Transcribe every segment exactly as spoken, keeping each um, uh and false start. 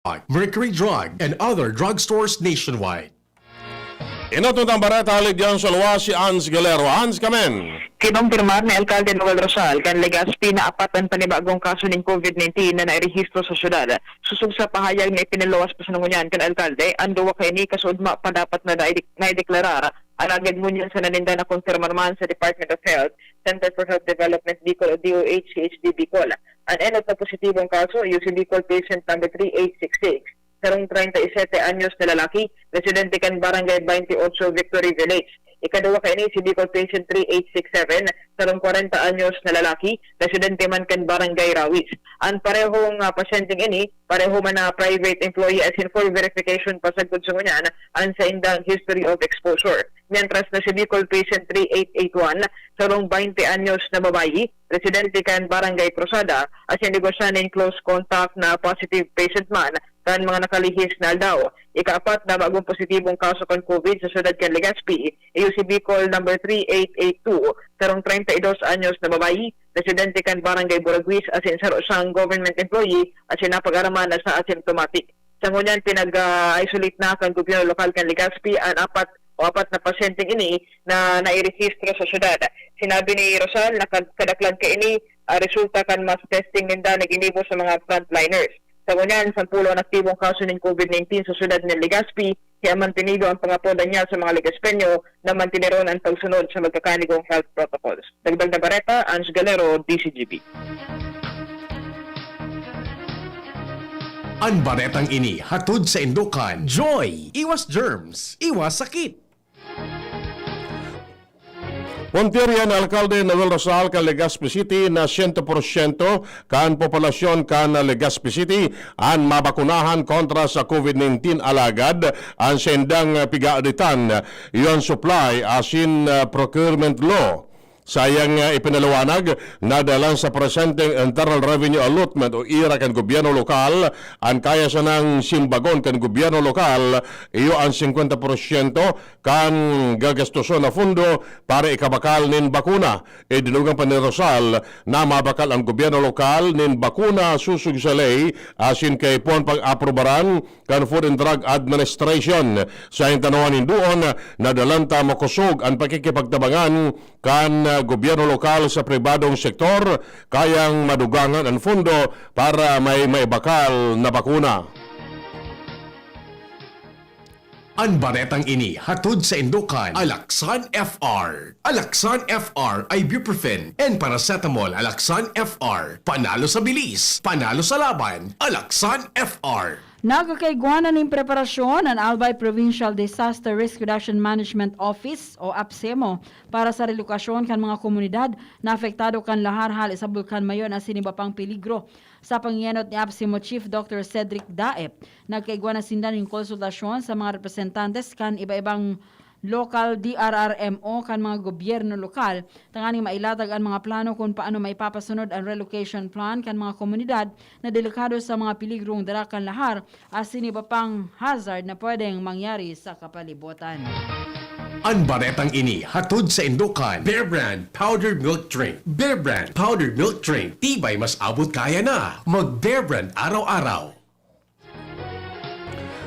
Mercury Drug, and other drugstores nationwide. Inot mo tang bareta, hali diyan sa luwas si Ans Galero. Ans, kamen! Kinumpirmar ni Alkalde Noel Rosal kan Legazpi na apat an panibagong kaso nin COVID nineteen na nairehistro sa syudad. Sosog sa pahayag na ipinaluwas pa sa ngunyan kan alkalde, an duwa kaini kasaudma pa dapat na nai-, naideklarar. Alagad ngunyan sana ninda nakumpirmar man sa Department of Health, Center for Health Development Bicol o D O H C H D Bicol. An enot na positibong kaso iyo si Bicol patient number three eight six six, sarong treinta y siete anyos na lalaki, residente kan Barangay twenty-eight Victory Village. Ikaduwa kaini si Bicol patient three eight six seven, sarong kwarenta anyos na lalaki, residente man kan Barangay Rawis. An parehong, ah, pasyenteng ini, pareho man na private employee, asin for verification pa sagkod sa ngunyan an saindang history of exposure. Mientras na si Bicol patient three eight eight one, sarong baynte anyos na babayi, residente kan Barangay Cruzada, asin negosya nin close contact na positive patient man kan mga nakalihis na aldaw. Ikaapat na bagong positibong kaso kan COVID sa siyudad kan Legazpi, iyo si Bicol number three eight eight two, sarong treinta y dos anyos na babayi, residente kan Barangay Buraguis, asin saro siyang government employee, asin napag-araman na sa asymptomatic. Sa ngunyan, pinag-isolate na kan gobyerno lokal kan Legazpi an apat o apat na pasyenteng ini na nairehistro sa syudad. Sinabi ni Rosal na kad-, kadaklan kaini, ah, resulta kan mass testing ninda na ginibo sa mga frontliners. Sa ngunyan, sampulo an aktibong kaso nin COVID nineteen sa syudad nin Legazpi, kaya mantenido ang pangapoda niya sa mga Legazpeño na mantineron an pagsunod sa magkakanigong health protocols. Dagdag na Bareta, Ange Galero, D Z G B. An baretang ini hatod saindo kan Joy! Iwas germs, iwas sakit! Puntiriya ni Alkalde Noel Rosal kan Legazpi City na siyento porsyento kan populasyon kan Legazpi City an mabakunahan kontra sa COVID nineteen, alagad an saindang pigaaditan, iyo an supply asin, ah, procurement law. Sa iyang, ah, ipinaliwanag, nadalan sa presenteng Internal Revenue Allotment o ira kan gobyerno lokal, an kaya sanang simbagon kan gobyerno lokal, iyo an singkwenta porsyento kan gagastoson na fundo para ikabakal nin bakuna. Idinugang pa ni Rosal na mabakal an gobyerno lokal nin bakuna sosog sa ley asin kaipuhan pag-aprobaran kan Food and Drug Administration. Sa intanuan nin duon, nadalan ta makosog an pakikipagtabangan kan, ah, gobyerno lokal sa pribadong sektor, kayang madugangan an fundo para may maibakal na bakuna. An baretang ini hatod saindo kan Alaxan F R. Alaxan F R, ibuprofen and paracetamol. Alaxan F R, panalo sa bilis, panalo sa laban. Alaxan F R. Nagkakaigwa na nin preparasyon an Albay Provincial Disaster Risk Reduction Management Office o APSEMO para sa relokasyon kan mga komunidad na apektado kan lahar hale sa Bulkan Mayon asin iba pang peligro. Sa pangenot ni APSEMO Chief Doctor Cedric Daep, nagkaigwa na sinda nin konsultasyon sa mga representantes kan iba-ibang local D R R M O kan mga gobyerno lokal, tanganing mailatag an mga plano kun paano maipapasunod an relocation plan kan mga komunidad na delikado sa mga peligrong dara kan lahar asin iba pang hazard na pwedeng mangyari sa kapalibutan. An baretang ini hatod saindo kan Bear Brand Powdered Milk Drink. Bear Brand Powdered Milk Drink. Tibay mas abot kaya na. Mag Bear Brand araw-araw.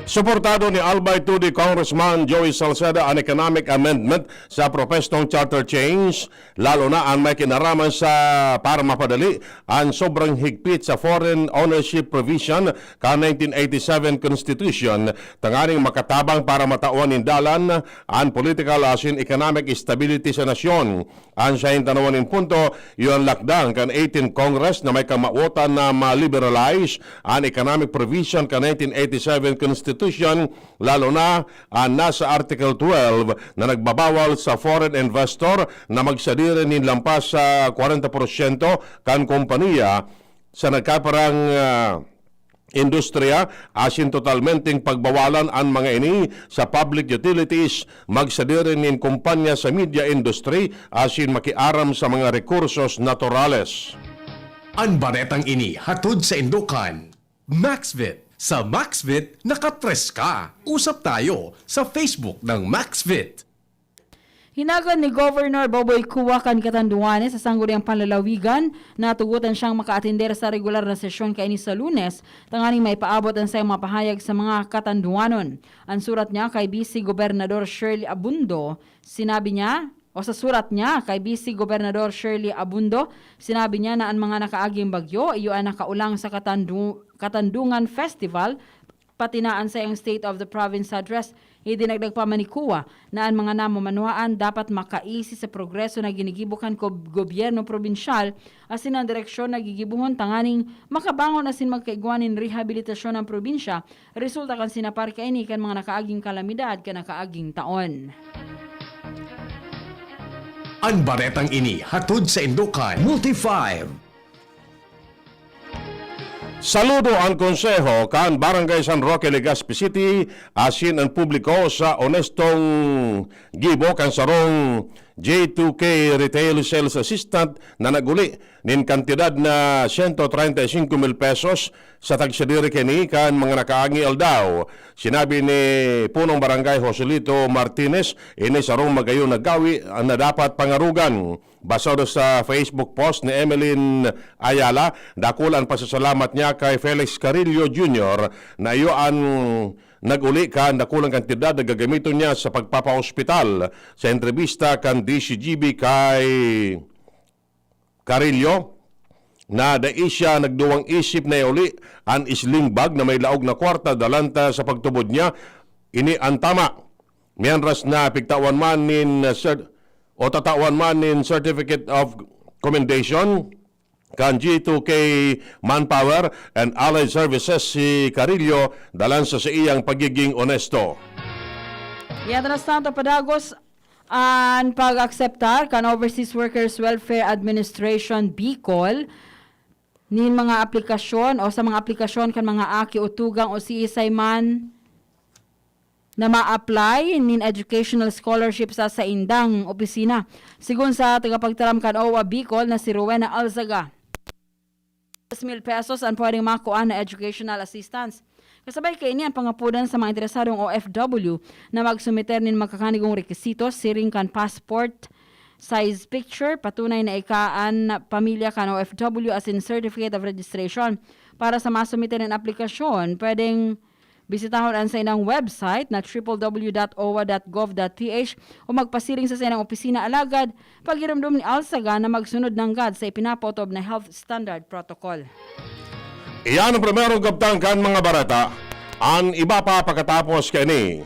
Suportado ni Albay two D Congressman Joey Salceda an economic amendment sa propestong charter change, lalo na an may kinaraman sa para mapadali an sobrang higpit sa foreign ownership provision kan nineteen eighty-seven Constitution, tanganing makatabang para matawan nin dalan an political asin economic stability sa nasyon. An saindang nin punto, iyo an lakdang kan eighteenth Congress na may kamawotan na ma-liberalize an economic provision kan nineteen eighty-seven Constitution, lalo na an nasa Article twelve na nagbabawal sa foreign investor na magsadiri nin lampas sa kwarenta porsyento kan kompanya sa nagkaparang, ah, industriya, asin totalmenteng pagbawalan an mga ini sa public utilities, magsadiri nin kompanya sa media industry, asin makiaram sa mga rekursos naturales. An baretang ini hatod saindo kan Maxvit. Sa Maxvit, nakapreska. Usap tayo sa Facebook ng Maxvit. Hinagan ni Governor Boboy Cua kan Catanduanes sa sangguniang panlalawigan na tugotan siyang makaatender sa regular na sesyon kaini sa Lunes, tanganing maipaabot an saiyang mga pahayag sa mga Catanduanon. An surat niya kay Vice Gobernador Shirley Abundo, sinabi niya, o sa surat niya kay Vice Gobernador Shirley Abundo, sinabi niya na an mga nakaaging bagyo iyo an nakaulang sa Katandu-, Katandungan Festival, pati na an saiyang State of the Province Address. Idinagdag pa man ni Cua na an mga namamanuhaan dapat makaisi sa progreso na ginigibo kan gob-, gobyerno probinsyal asin an direksyon na gigibohon tanganing makabangon asin magkaigwa nin rehabilitasyon an probinsya, resulta kan sinapar kaini kan mga nakaaging kalamidad kan nakaaging taon. An baretang ini hatod saindo kan Multi five. Saludo an Konseho kan Barangay San Roque, Legazpi City, asin an publiko sa onestong gibo kan sarong J two K Retail Sales Assistant na nag-uli nin kantidad na siyento treinta y cinco mil pesos sa tagsadiri kini kan mga nakaaging aldaw. Sinabi ni Punong Barangay Joselito Martinez, ini sarong magayon na gawi na dapat pangarugan. Basado sa Facebook post ni Emeline Ayala, dakula an pasasalamat niya kay Felix Carrillo Junior na iyo an nag-uli kan dakulang kantidad na gagamiton niya sa pagpapaospital. Sa entrebista kan D C G B kay Carrillo, na dai siya nagduwang isip na iuli an sling bag na may laog na kwarta dalanta sa pagtubod niya, ini an tama. Mientras na pigtawan man nin, uh, cert-, o tatawan man nin Certificate of Commendation kan G two K Manpower and Allied Services si Carillo dalan sa saiyang pagiging onesto. Mientras tanto, padagos an pag-akseptar kan Overseas Workers Welfare Administration, Bicol, nin mga aplikasyon o sa mga aplikasyon kan mga aki o tugang o siisay man na ma-apply nin educational scholarship sa saindang opisina. Sigon sa tagapagtaram kan O W A Bicol na si Rowena Alzaga, dos mil pesos an pwedeng makuha na educational assistance. Kasabay kaini an pangapodan sa mga interesadong O F W na magsumiter nin magkakanigong rekisito siring kan passport size picture, patunay na ika an pamilya kan O F W asin certificate of registration. Para sa masumiter nin aplikasyon, pwedeng bisitahon an saindang website na triple W dot owa dot gov dot P H o magpasiring sa saindang opisina. Alagad, pagiromdom ni Alzaga na magsunod nanggad sa ipinapaotob na health standard protocol. Iyan ang primerong kabtang kan mga bareta. An iba pa pakatapos kaini.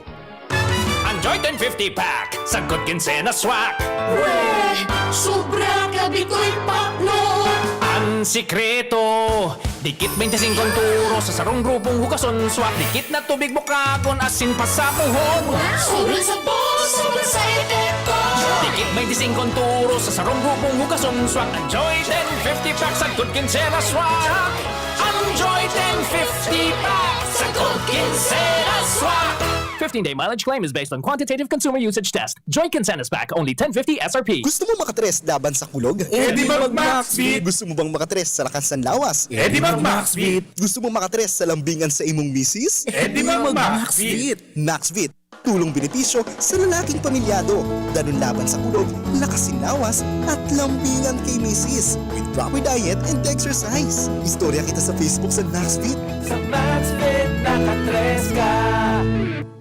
An Joy ten fifty pack, sagkod kinsenas swak. Weh! Sobra ka, Bikoy Paklo! An sikreto, dikit bente singko an turo sa sarong grupong hugason swak. Dikit na tubig bukagon asin pasapuhon. Wow! Sobrang sabon, sobrang sa epekto! Dikit bente singko an turo sa sarong grupong hugason swak. An Joy ten fifty pack, sagkod kinsenas swak. An Joy ten fifty pack, sagkod kinsenas swak. Fifteen-day mileage claim is based on quantitative consumer usage test. Joy Kinsenas Pack, only ten fifty S R P. Gusto mo makatres laban sa kulog? Eh, di mag-Maxvit. Gusto mo bang makatres sa lakas ng lawas? Eh, di mag-Maxvit. Gusto mo makatres sa lambingan sa imong misis? Eh, di mag-Maxvit. Maxvit. Tulong benepisyo sa lalaking pamilyado. Danun laban sa kulog, lakas sin lawas, at lambingan kay misis. With proper diet and exercise. Istorya kita sa Facebook sa Maxvit. Sa Maxvit, nakatres ka.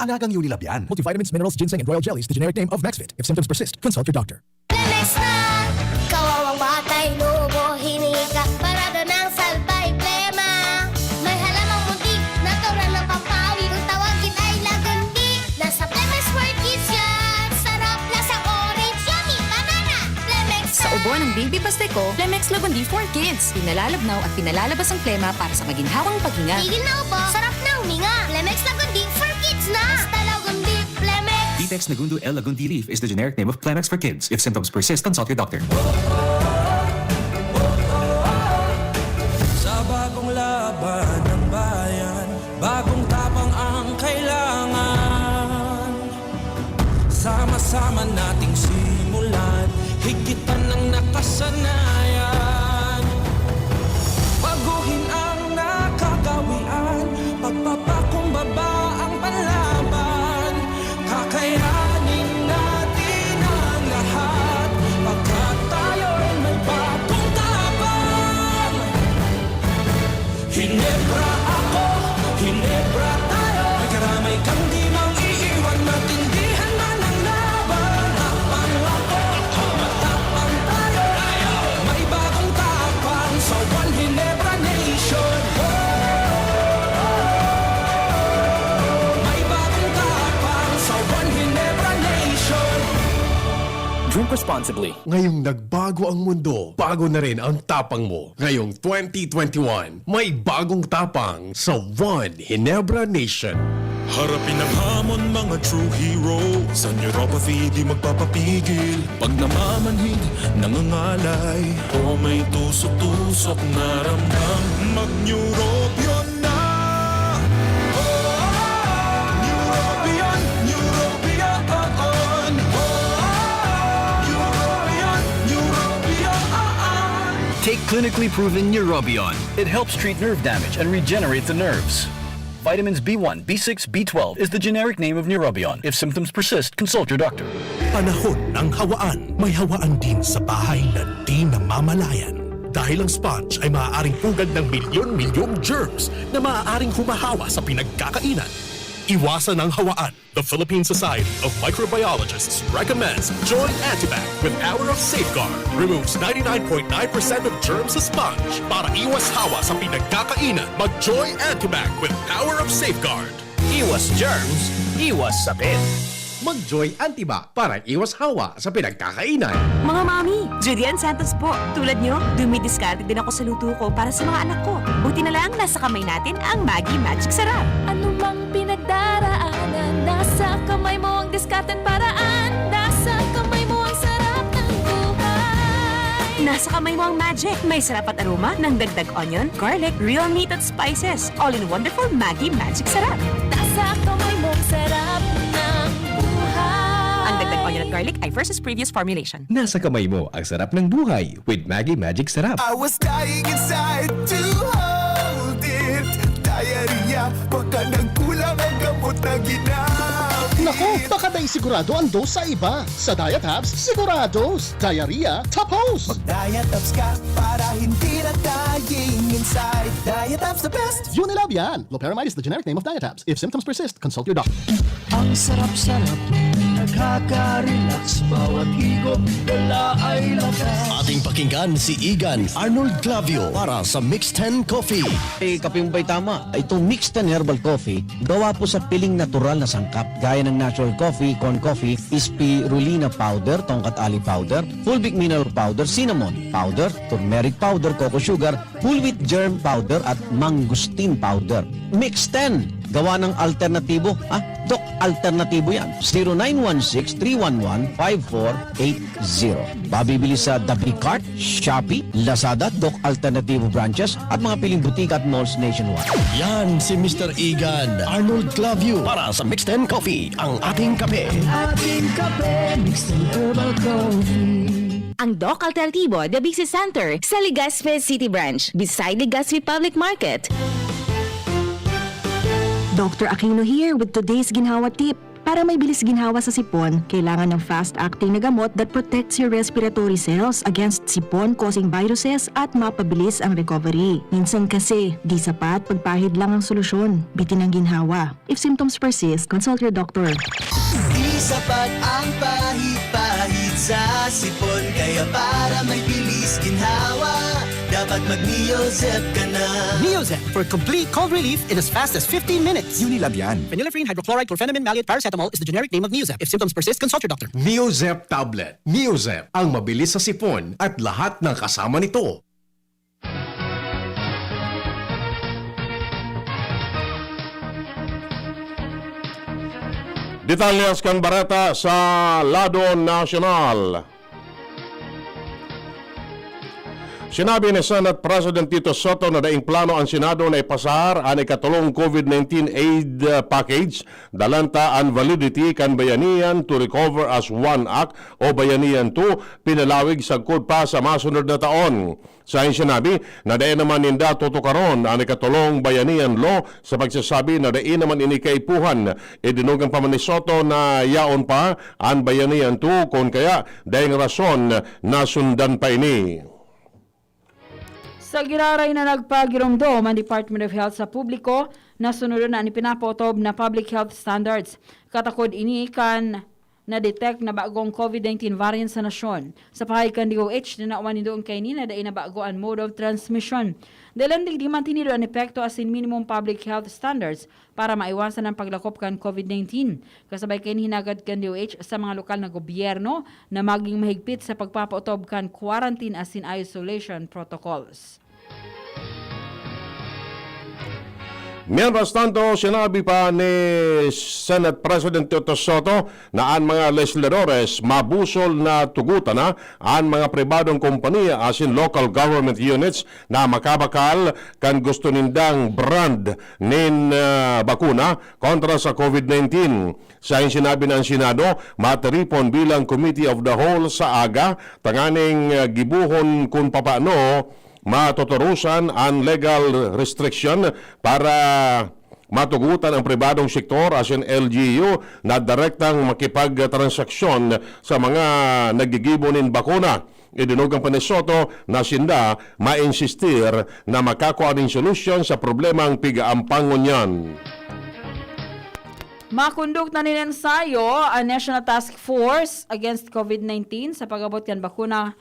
Alagang Unilab yan. Multivitamins, minerals, ginseng, and royal jellies, the generic name of Maxvit. If symptoms persist, consult your doctor. Lemex na! Kawawang batay, lubo, hinika, parada ng salbay, plema. May halamang muntik, natural na pampawi. Kung tawagin ay Lagundi, nasa Lemex for Kids yan. Sarap, lasang orange, yummy, banana. Lemex Sa na! Ubo ng baby Pasteco, Lemex Lagundi for Kids. Pinalalabnaw at pinalalabas ang plema para sa maginhawang paghinga. Tigil na ubo, sarap na huminga. Lemex Lagundi for Kids na! Basta Lagundi, Lemex! Vitex Nagundo L Lagundi leaf is the generic name of Clemex for kids. If symptoms persist, consult your doctor. Sa bagong laban ng bayan, bagong tapang ang kailangan. Sama-sama nating simulan, higitan ng nakasanayan. Baguhin ang nakagawian, pagpapakumbaba ang panlaban. Kakayanin natin ang responsibly. Ngayong nagbago ang mundo, bago na rin ang tapang mo. Ngayong twenty twenty-one, may bagong tapang sa One Ginebra Nation. Harapin ang hamon, mga true hero. Sa neuropathy, di magpapapigil. Pag namamanhid, nangangalay, o may tusok-tusok na ramdam, mag-Neurobion na! Neurobion, Neurobion, Neurobion, Neurobion. Take clinically proven Neurobion. It helps treat nerve damage and regenerate the nerves. Vitamins B one, B six, B twelve is the generic name of Neurobion. If symptoms persist, consult your doctor. Panahon ng hawaan. May hawaan din sa bahay na di namamalayan. Dahil ang sponge ay maaaring pugad ng milyon-milyong germs na maaaring humahawa sa pinagkakainan. Iwasan ang hawaan. The Philippine Society of Microbiologists recommends Joy Antibac with Power of Safeguard. Removes ninety-nine point nine percent of germs sa sponge. Para iwas hawa sa pinagkakainan, mag Joy Antibac with Power of Safeguard. Iwas germs, iwas sakit. Mag Joy Antibac para iwas hawa sa pinagkakainan. Mga mami, Judy Ann Santos po. Tulad nyo, dumidiskarte din ako sa luto ko para sa mga anak ko. Buti na lang, nasa kamay natin ang Maggi Magic Sarap. Ano mang pinagdaraanan, nasa kamay mo ang diskarte at paraan. Nasa kamay mo ang sarap ng buhay. Nasa kamay mo ang magic. May sarap at aroma ng dagdag onion, garlic, real meat at spices. All in wonderful Maggi Magic Sarap. Nasa kamay mo ang sarap ng buhay. Ang dagdag onion at garlic ay versus previous formulation. Nasa kamay mo ang sarap ng buhay with Maggi Magic Sarap. I was dying inside to hold it. Diarrhea, baka nagkulang ang gamot na ginamit. Naku, baka dai sigurado ang dose sa iba. Sa Diet Hubs, sigurados. Diarrhea, tapos. Mag-Diet Hubs ka para hindi na dying inside. Diet Hubs the best. Unilab yan. Loperamide is the generic name of Diet Hubs. If symptoms persist, consult your doctor. Ang sarap-sarap, nakaka-relax, bawat higop, dala ay lakas. Ating pakinggan si Igan Arnold Clavio para sa Mix ten Coffee. Eh, kapeng bay tama. Itong Mix ten Herbal Coffee, gawa po sa piling natural na sangkap, gaya ng natural coffee, corn coffee, spirulina powder, tongkat ali powder, fulvic mineral powder, cinnamon powder, turmeric powder, cocoa sugar, whole wheat germ powder at mangosteen powder. Mix ten, gawa ng alternatibo, ha? Doc, alternatibo yan. Zero nine one six three one one five four eight zero. Mabibili sa The Big Cart, Shopee, Lazada, Doc Alternatibo branches at mga piling butika at malls nationwide. Yan si Mister Igan Arnold Clavio para sa Mix ten Coffee, ang ating kape. Ating kape, Mix ten Herbal Coffee. Ang Doc Alternatibo, The Business Center, sa Legazpi City Branch, beside Legazpi Public Market. Doctor Aquino here with today's ginhawa tip. Para may bilis ginhawa sa sipon, kailangan ng fast-acting na gamot that protects your respiratory cells against sipon-causing viruses at mapabilis ang recovery. Minsan kasi, di sapat pagpahid lang ang solusyon. Bitin ang ginhawa. If symptoms persist, consult your doctor. Di sapat ang pahid-pahid sa sipon, kaya para may bilis ginhawa, dapat mag-Neozep ka na. Neozep for complete cold relief in as fast as fifteen minutes. Unilab yan. Phenylephrine, hydrochloride, chlorphenamine, maleate, paracetamol is the generic name of Neozep. If symptoms persist, consult your doctor. Neozep tablet. Neozep, ang mabilis sa sipon at lahat ng kasama nito. Detalyes kan bareta sa lado nasyonal. Sinabi ni Senate President Tito Soto na daing plano ang Senado na ipasar an ikatulong COVID nineteen aid, uh, package, dalan ta an validity kan Bayanihan to Recover as One Act o Bayanihan two, pinalawig sagkod pa sa masunod na taon. Sa sinabi na dai naman ninda tutukaron an ikatulong Bayanihan Law sa pagsasabi na dai naman ini kaipuhan. Idinugang pa man ni Soto na yaon pa an Bayanihan two, kun kaya daing rason na sundan pa ini. Sa giraray na nagpagiromdom ang Department of Health sa publiko na sunodon an ipinapaotob na public health standards. Katakod ini kan na-detect na bagong COVID nineteen variant sa nasyon. Sa pahayag kan D O H, tinawan nindo an kaini na dai na bago an mode of transmission. Dalan digdi mantinido an epekto asin minimum public health standards para maiwasan an paglakop kan COVID nineteen. Kasabay kaini, hinagad kan D O H sa mga lokal na gobyerno na maging mahigpit sa pagpapaotob kan quarantine asin isolation protocols. Mientras tanto, sinabi pa ni Senate President Toto Soto na an mga legisladores mabusol na tugutan na an mga pribadong kompanya asin local government units na makabakal kan gusto nindang brand nin, ah, bakuna kontra sa COVID nineteen. Sa sinabi ng Senado, matiripon bilang Committee of the Whole sa aga tanganing, ah, gibohon kun papaano matuturusan an legal restriction para matugutan ang pribadong sektor asin L G U na direktang makipagtransaksyon sa mga naggigibo nin bakuna. Idinuggan pa ni Soto na sinda mainsistir na makakua nin solusyon sa problemang pigaampangon niyan. Makondukta nin ensayo an National Task Force Against COVID nineteen sa pag-abot kan bakuna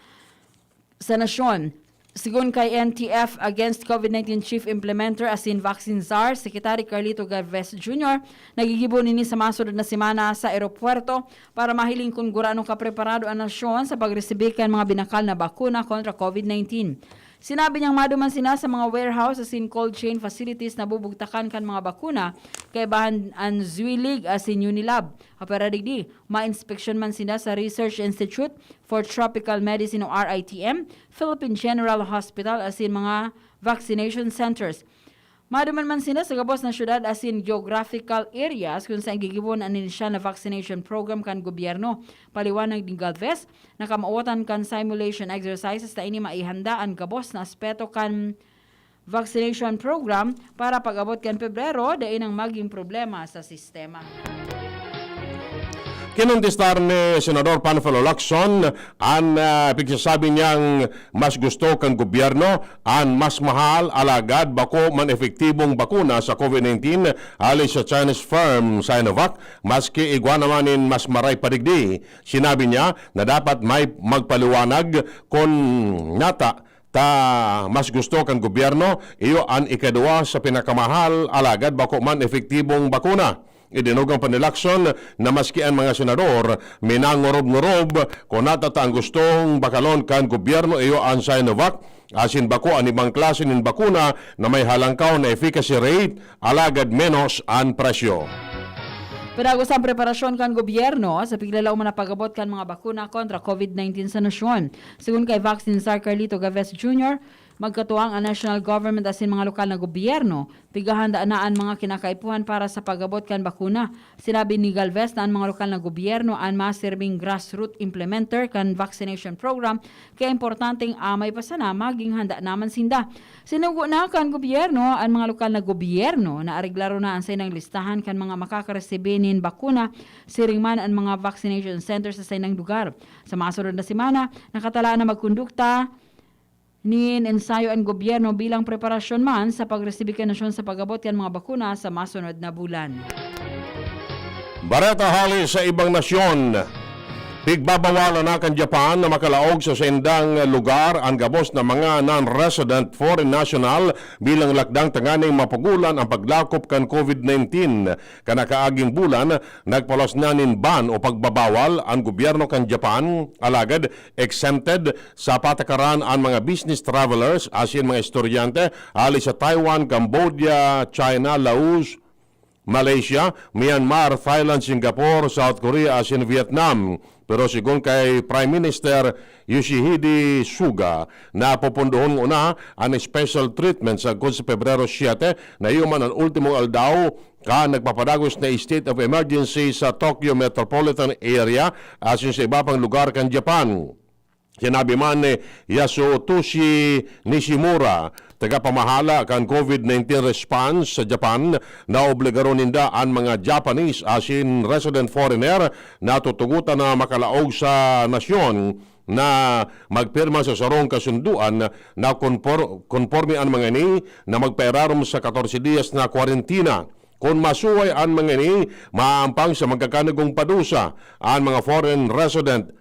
sa nasyon. Sigon kay N T F Against COVID nineteen Chief Implementer asin Vaccine Czar, Secretary Carlito Galvez Junior, nagigibo nini sa masunod na semana sa eropuwerto para mahiling kun gurano kapreparado an nasyon sa pagresibi kan mga binakal na bakuna kontra COVID nineteen. Sinabi niyang maduman sinda sa mga warehouse asin cold chain facilities na bubugtakan kan mga bakuna, kaibahan an Zuenig asin Unilab. Apwera digdi, mainspeksyon man sinda sa Research Institute for Tropical Medicine o R I T M, Philippine General Hospital asin mga vaccination centers. Maduman man sinda sa gabos na syudad asin geographical areas kun saan gigibohon an inisyal na vaccination program kan gobyerno. Paliwanag ni Galvez, nakamawotan kan simulation exercises na ini maihanda an gabos na aspeto kan vaccination program para pag-abot kan Pebrero, dai nang magin problema sa sistema. Kinontestar ni Senador Panfilo Lacson an, ah, pigsasabi niyang mas gusto kan gobyerno an mas mahal alagad bako man epektibong bakuna sa COVID nineteen hali sa Chinese firm Sinovac, maski igwa naman nin mas maray pa digdi. Sinabi niya na dapat may magpaliwanag kun nata ta mas gusto kan gobyerno, iyo an ikaduwa sa pinakamahal alagad bako man epektibong bakuna. Idinuggan pa ni Lacson na maski an mga senador minangorob-ngorob kun nata ta an gustong bakalon kan gobyerno iyo an Sinovac, asin bako an ibang klase nin bakuna na may halangkaw na efficacy rate alagad menos an presyo. Padagos an preparasyon kan gobyerno sa piglalauman na pag-abot kan mga bakuna kontra COVID nineteen sa nasyon. Sigon kay Vaccine Czar Carlito Galvez Junior, magkatuwang an national government asin mga lokal na gobyerno, pighahanda na an mga kinakaipuhan para sa pag-abot kan bakuna. Sinabi ni Galvez na an mga lokal na gobyerno an masirbing grassroot implementer kan vaccination program, kaya importanteng amay pa sana maging handa naman sinda. Sinugo na kan gobyerno an mga lokal na gobyerno na areglaro na an saindang listahan kan mga makakaresibi nin bakuna, siring man an mga vaccination center sa saindang lugar. Sa masunod na semana, nakatalaan na magkondukta nin ensayo an gobyerno bilang preparasyon man sa pagresibi kan nasyon sa pag-abot kan mga bakuna sa masunod na bulan. Bareta hali sa ibang nasyon. Pigbabawalan na kan Japan na makalaog sa saindang lugar an gabos na mga non-resident foreign national bilang lakdang tanganing mapugolan an paglakop kan COVID nineteen. Kan nakaaging bulan, nagpaluwas na nin ban o pagbabawal an gobyerno kan Japan, alagad exempted sa patakaran an mga business travelers asin mga estudyante hali sa Taiwan, Cambodia, China, Laos, Malaysia, Myanmar, Thailand, Singapore, South Korea asin Vietnam. Pero sigon kay Prime Minister Yoshihide Suga, na popondohon ngona an special treatment sagkod sa Pebrero siete, na iyo man an ultimong aldaw kan nagpapadagos na state of emergency sa Tokyo Metropolitan Area asin sa iba pang lugar kan Japan. Sinabi man ni Yasutoshi Nishimura, tagapamahala kan COVID nineteen response sa Japan, na obligaron ninda an mga Japanese asin resident foreigner na tutugotan na makalaog sa nasyon na magpirma sa sarong kasunduan na konpor-, konporme an mga ini na magpairarom sa katorse diyas na kwarentina. Kun masuway an mga ini, maampang sa magkakanigong padusa an mga foreign resident.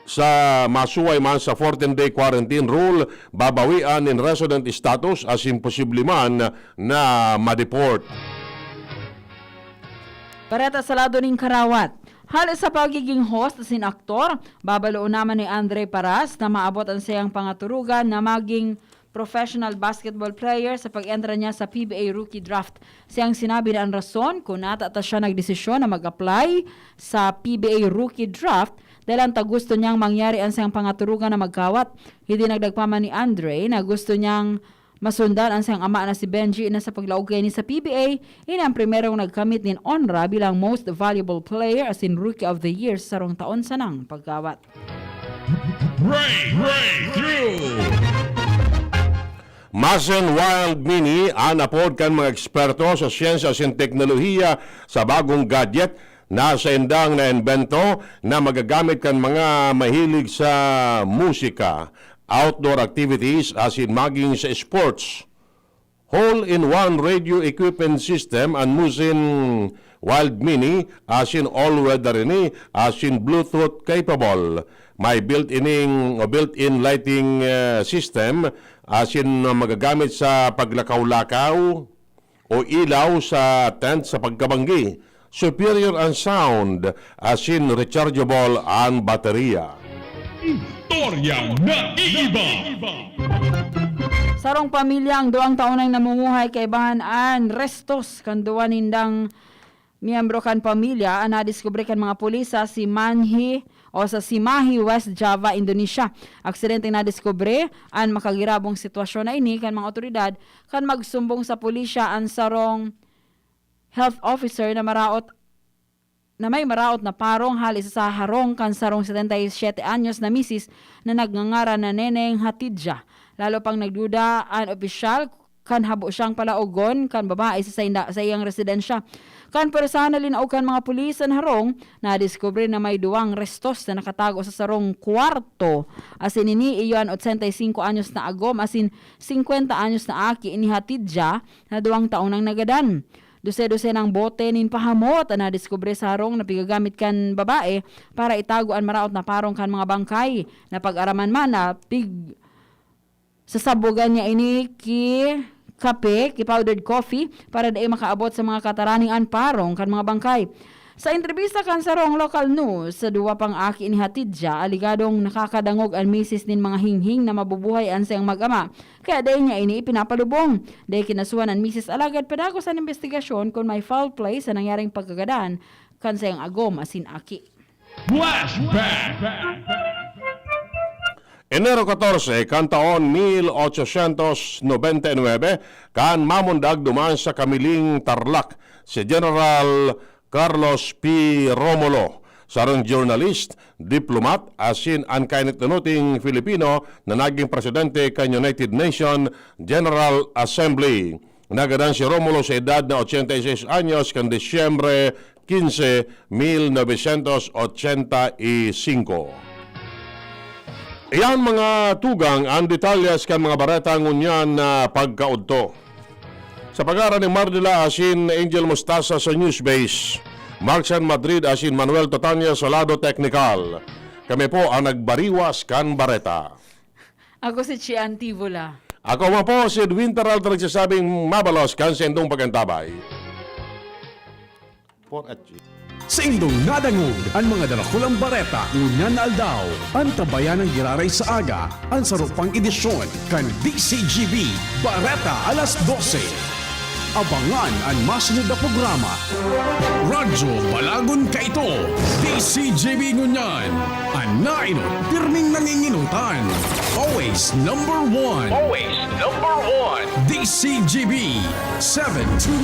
Sa masuway man sa fourteen-day quarantine rule, babawian nin resident status asin posible man na ma-deport. Bareta sa lado nin karawat. Hale sa pagiging host asin aktor, babaloon naman ni Andre Paras na maabot an saiyang pangaturugan na maging professional basketball player sa pag-entra niya sa P B A Rookie Draft. Siyang sinabi na an rason kun nata ta siya nagdesisyon na mag-apply sa P B A Rookie Draft dahil anta gusto niyang mangyari an saiyang pangaturugan na magkawat. Idinagdag pa man ni Andre na gusto niyang masundan an saiyang ama na si Benji na sa paglaog kaini sa P B A, ini ang primerong nagkamit nin onra bilang Most Valuable Player asin Rookie of the Year sa sarong taon sanang pagkawat. Break, breakthrough. Masen Wild Mini an apod kan mga eksperto sa siyensya asin teknolohiya sa bagong gadget na saindang naimbento na magagamit kan mga mahilig sa musika, outdoor activities asin maging sa sports. Hole-in-one radio equipment system an Musin Wild Mini, asin all-weather ini, asin Bluetooth capable. May built-ining o built-in lighting, eh, system, asin magagamit sa paglakaw-lakaw o ilaw sa tent sa pagkabanggi. Superior an sound, asin rechargeable an baterya. Istoryang naiiba. Sarong pamilya ang duwang taon nang namumuhay kaibahan an restos kan duwa nindang miyembro kan pamilya an nadiskubre kan mga pulis sa Simanhi o sa Simahi, West Java, Indonesia. Aksidenteng nadiskubre an makagirabong sitwasyon na ini kan mga otoridad kan magsumbong sa pulisya an sarong health officer na maraot na may maraot na parong hali sa harong kan sarong setenta y siete anyos na misis na nagngangaran na Neneng Hatidja. Lalo pang nagduda an opisyal kan habo siyang palaogon kan babae sa sainda, sa iyang residensya. Kan personal na linaog kan mga pulis an harong, nadiskubre na may duwang restos na nakatago sa sarong kwarto. Asin ini iyo an otsenta y singko anyos na agom asin singkwenta anyos na aki ni Hatidja na duwang taon nang nagadan. Dose-dose nang bote nin pahamot an nadiskubre sa harong na pigagamit kan babae para itago an maraot na parong kan mga bangkay. Napag-araman man na pig-, sasabogan niya ini ki kape, ki powdered coffee, para dai makaabot sa mga kataraning an parong kan mga bangkay. Sa entrebista kan sarong local news, sa duwa pang aki ni Hatidja, aligadong nakakadangog an misis nin mga hinghing na mabubuhay an saiyang mag-ama, kaya dai niya ini ipinapalubong. Dai kinasuhan an misis, alagad padagos an imbestigasyon kun may foul play sa nangyaring pagkagadan kan saiyang agom asin aki. Flashback! Enero catorce kan taon mil ochocientos noventa y nuebe, kan mamundag duman sa Kamiling, Tarlac, si General Carlos P. Romulo, sarong journalist, diplomat, asin an kainit-inoting Filipino na naging presidente kan United Nations General Assembly. Nagadan si Romulo sa edad na ochenta y seis anyos kan Disyembre quince, mil novecientos ochenta y cinco. Iyan mga tugang an detalyes kan mga bareta ngunyan na pagkaudto. Sa pangaran ni Mardila asin Angel Mostaza sa Newsbase, Mark San Madrid asin Manuel Totania sa lado teknikal. Kami po ang nagbariwas kan bareta. Ako si Chi Antivola. Ako man po si Edwin Peralta, nagsasabing mabalos kan saindong pag-antabay. Por H G. Saindong nadangog an mga darakulang bareta ngunyan na aldaw. Antabayan an giraray sa aga, an saro pang edisyon kan D C G B Bareta alas dose. Abangan an masunod na programa. Radyo Balagon kaito, D C G B ngunyan. An nainot, pirming nanginginotan. Always number one. Always number one. D C G B, seven two